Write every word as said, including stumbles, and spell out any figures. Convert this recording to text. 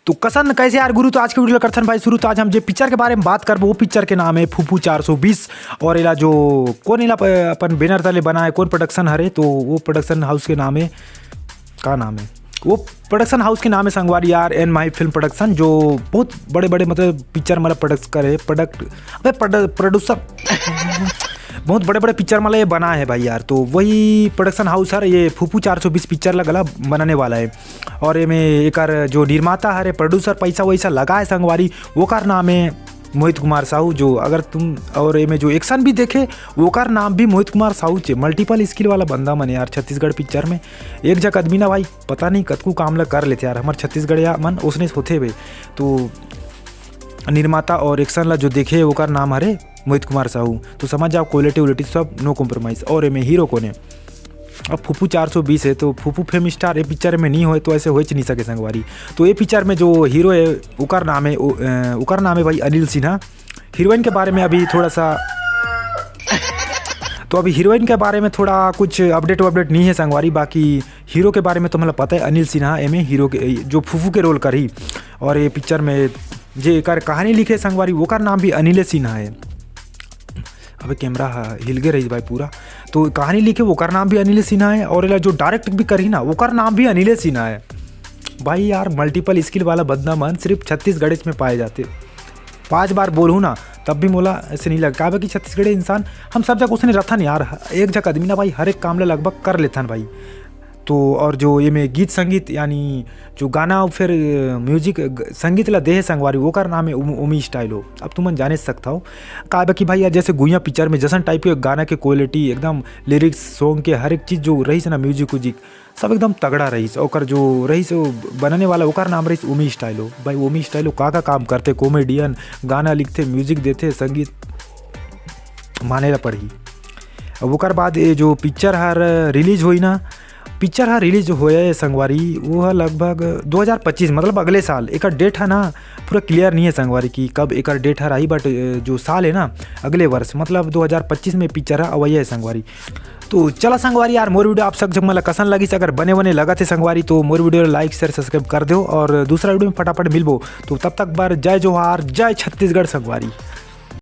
तो कसन कैसे यार गुरु, तो आज के video ला करथन भाई शुरू। तो आज हम जे पिक्चर के बारे में बात करबो, वो पिक्चर के नाम है फूफू चार सौ बीस। और एला जो कोन एला प-, अपन बैनर तले बनाए, कोन प्रोडक्शन हरे, तो वो प्रोडक्शन हाउस के नाम है, का नाम है, वो प्रोडक्शन हाउस के नाम है संगवारी यार, एन माही फिल्म प्रोडक्शन, जो बहुत बड़े बड़े मतलब पिक्चर मतलब प्रोडक्ट करे, प्रोडक्ट, अबे प्रोड-, प्रोड्यूसर बहुत बड़े बड़े पिक्चर मतलब ये बना है भाई यार। तो वही प्रोडक्शन हाउस हर ये फूफू चार सौ बीस पिक्चर ला घला बनाने वाला है। और एमे एकर जो निर्माता हरे, प्रोड्यूसर, पैसा वैसा लगा है संगवारी, ओकर नाम है मोहित कुमार साहू। जो अगर तुम, और एमे जो एक्शन भी देखे, ओकर नाम भी मोहित कुमार साहू चे। मल्टीपल स्किल वाला बंदा मन यार छत्तीसगढ़ पिक्चर में। एक झक आदमी ना भाई, पता नहीं कतकू काम ला कर लेथे यार, हमर छत्तीसगढ़िया मन ओसने होथे बे। तो निर्माता और एक्शन ला जो देखे, ओकर नाम हरे मोहित कुमार साहू। तो समझ जाओ, क्वालिटी उलिटी सब नो कॉम्प्रोमाइज। और एमे हीरो कोने? अब फूफू चार सौ बीस है, तो फूफू फिल्म स्टार ये पिक्चर में नहीं होए तो ऐसे होच नहीं सके संगवारी। तो ये पिक्चर में जो हीरो है, ओकर नाम है, ओ-, अ, ओकर नाम है भाई अनिल सिन्हा। हीरोइन के बारे में अभी थोड़ा सा तो अभी हीरोइन के बारे में थोड़ा कुछ अपडेट वपडेट नहीं है संगवारी, बाकी हीरो के बारे में तो मतलब पता है, अनिल सिन्हा एमे हीरो के, जो फूफू के रोल करही। और ये पिक्चर में जे एकर कहानी लिखे संगवारी, ओकर नाम भी अनिले सिन्हा है। अबे कैमरा ह-, हिल गे रही भाई पूरा। तो कहानी लिखे ओकर नाम भी अनिले सिन्हा है, और एला जो डायरेक्ट भी करही ना, ओकर नाम भी अनिले सिन्हा है। भाई यार, मल्टीपल स्किल वाला बंदा मन सिर्फ छत्तीसगढ़ में पाए जाते। पाँच बार बोलहूँ ना, तब भी मोला ऐसे नहीं लगा, काबर कि छत्तीसगढ़ी इंसान हम सब जगह उसने रथन यार। एक जगह आदमी ना भाई हर एक काम ला लगभग कर लेथन भाई। तो और जो ये में गीत संगीत यानी जो गाना और फिर म्यूजिक, ग-, संगीत ला देहे संगवारी, ओकर नाम है ओम-, ओमी स्टाइलो। अब तुमन जाने सकता हो, काबर कि भाई यार, जैसे गुइया पिक्चर में जैसन टाइप के गाना के क्वालिटी, एकदम लिरिक्स, सॉन्ग के हर एक चीज़ जो रही से ना, म्यूजिक उजिक सब एकदम तगड़ा रहीस। ओकर जो रहीस, वो बनाने वाला, ओकर नाम रहीस ओमी स्टाइलो। भाई ओमी स्टाइलो का का काम करथे, कॉमेडियन, गाना लिखथे, म्यूजिक देथे, संगीत माने ला पड़ही। अब ओकर बाद ये जो पिक्चर हर रिलीज होई ना, पिक्चर हर रिलीज होए संगवारी, वो ह लगभग दो हज़ार पच्चीस, मतलब अगले साल। एकर डेट है ना पूरा क्लियर नहीं है संगवारी कि कब एकर डेट हर आई, बट जो साल है ना, अगले वर्ष मतलब दो हज़ार पच्चीस में पिक्चर ह अवैया है संगवारी। तो चला संगवारी यार, मोर वीडियो आप सब जग मन ला कसन लगिस, अगर बने बने लगत है संगवारी तो मोर वीडियो ला लाइक, शेयर, सब्सक्राइब कर दो। और दूसरा वीडियो में फटाफट मिलबो, तो तब तक बर जय जोहार, जय छत्तीसगढ़ संगवारी।